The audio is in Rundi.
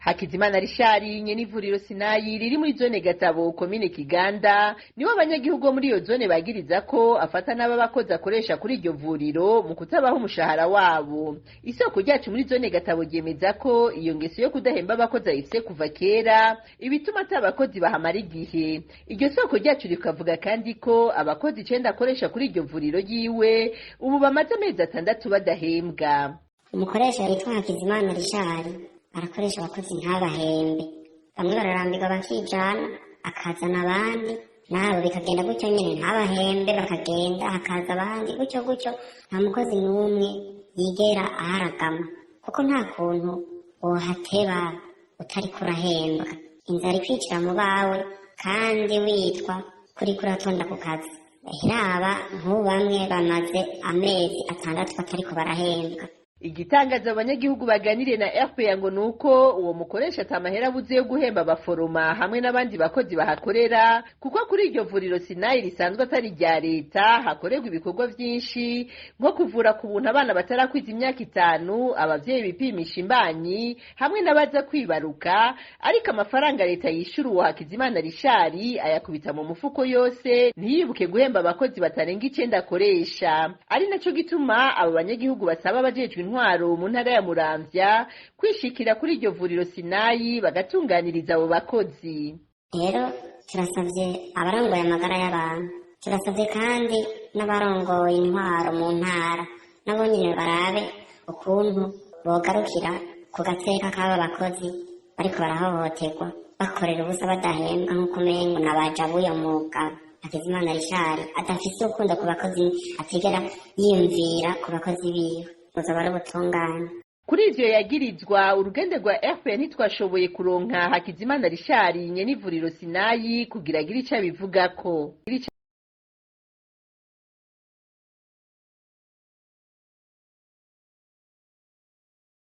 Hakizimana Richard, nyene ivuriro Sinayi riri muri zone Gatabo, komine Kiganda, niwe abanyagihugu bo muri iyo zone bagiriza ko afata n'ababakozi akoresha kuri iryo vuriro mu kutabaha umushahara wabo. Isoko ryacu muri zone Gatabo ryemeza ko iyo ngeso yo kudahemba abakozi ayifise kuva kera, ibituma ata bakozi bahamara igihe. Iryo soko ryacu rikavuga kandi ko abakozi 9 akoresha kuri iryo vuriro ryiwe ubu bamaze amezi 6 badahembwa. Umukoresha yitwa Hakizimana Richard arakoresha abakozi ntabahembe, bamwe bararambirwa bakijana, akazana abandi, nabo bikagenda gutyo nyene, ntabahembe, bakagenda hakaza abandi, gutyo gutyo. Nta mukozi n'umwe yigera aharagama, kuko nta kuntu wohateba utariko urahembwa. Inzara ikwicira mu bawe kandi witwa kuriko uratonda ku kazi. Raba nk'ubu bamwe bamaze amezi 6 batariko barahembwa. Igitangaza abanyagihugu baganiriye na RPA ngo nuko uwo mukoresha atamahera abuze yo guhemba abaforoma hamwe n'abandi bakozi bahakorera, kuko kuri iryo vuriro Sinayi risanzwe atari irya leta hakorerwa ibikorwa vyinshi nko kuvura ku buntu abana batarakwiza imyaka 5, abavyeyi bipimisha imbanyi hamwe n'abaza kwibaruka. Ariko amafaranga leta yishura uwo Hakizimana Richard ayakubita mu mufuko yose, ntiyibuke guhemba abakozi batarenga 9 akoresha. Ari naco gituma abo banyagihugu basaba abajejwe intwaro mu ntara ya Muramvya kwishikira kuri iryo vuriro Sinayi bagatunganiriza abo bakozi. Rero turasavye abarongoye amagara y'abantu, turasavye kandi n'abarongoye intwaro mu ntara, nabo nyene barabe ukuntu bogarukira ku gateka k'aba bakozi bariko barahohoterwa, bakorera ubusa badahembwa nk'uko umengo n'abaja b'uyo mwuga. Hakizimana Richard adafise urukundo ku bakozi, atigera yiyumvira ku bakozi biwe. Kuri ivyo yagirizwa, urugendo rwa RPA ntitwashoboye kuronka Hakizimana Richard nyene ivuriro Sinayi kugira agire ico abivugako.